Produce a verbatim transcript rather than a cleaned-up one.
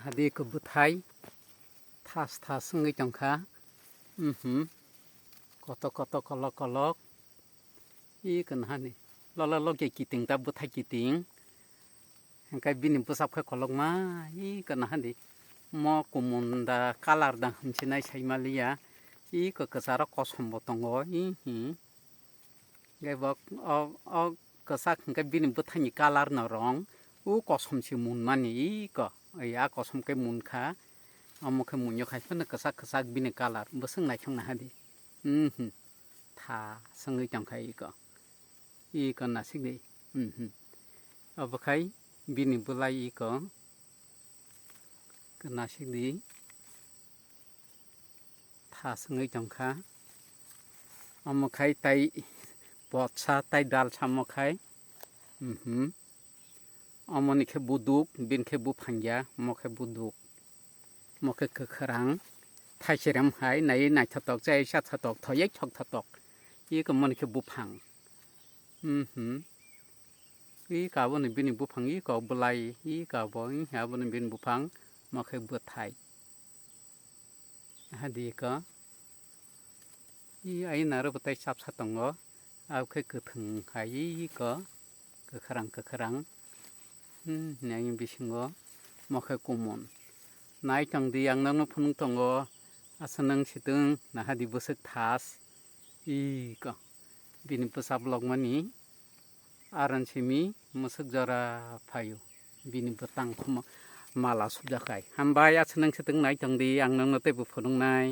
Hadi ko bwthai thas thas wngwi tongkha. Mhm. Koto koto kolok kolok. I ko nahani. Lola loge kiting ta bwthai kiting. Hingke bini bwsap khe kolokma. I ko nahani. Mo kumun da colour da hinsinai saimaliya. I ko kwcharo kosom bo tongo. I hi. Hingke bo o, o kwchak hingke bini bwthangni colour no rong, o kosom se mun mani iko, ya kosom khe mun kha, omo khe munyo khai phano kwchak kwchak bini colour, bwswk naithok naha di, mhm, tha swngwi tong kha iko, iko nasik di, mhm, obo khai bini bwlai iko, nasik di. Tha swngwi tongkha. Omo khai tai potsa tai dalsa omo khai. Mhm. Omoni khe buduk, bini khe buphang ya, omo khe buduk. Omo khe kwkhwrang. Thaicherem hai nai naithotok chai sathotok thoyek thokthotok. Iko moni khe buphang. Mhm. I ka bo ni bini buphang i ka bwlai i ka bo i ha bo ni bini buphang mo khe bwthai. Ha di ka i ai naro bwtai chapsa tongo. Abo khe kwthwng hai i ka kwkhwrang kwkhwrang. Hmm, nai bisingo mo khe kumun. Nai tong di ang nang no phunuk tongo. Asa nang situng naha di bwswk thas. I ka bini bwsa blok mani. Aron simi mwswk jora phaio, bini bwtang khoma mala subjakhai. Hambai, aswk nang swtwng nai tong di, ang nangno teibo phunuknai.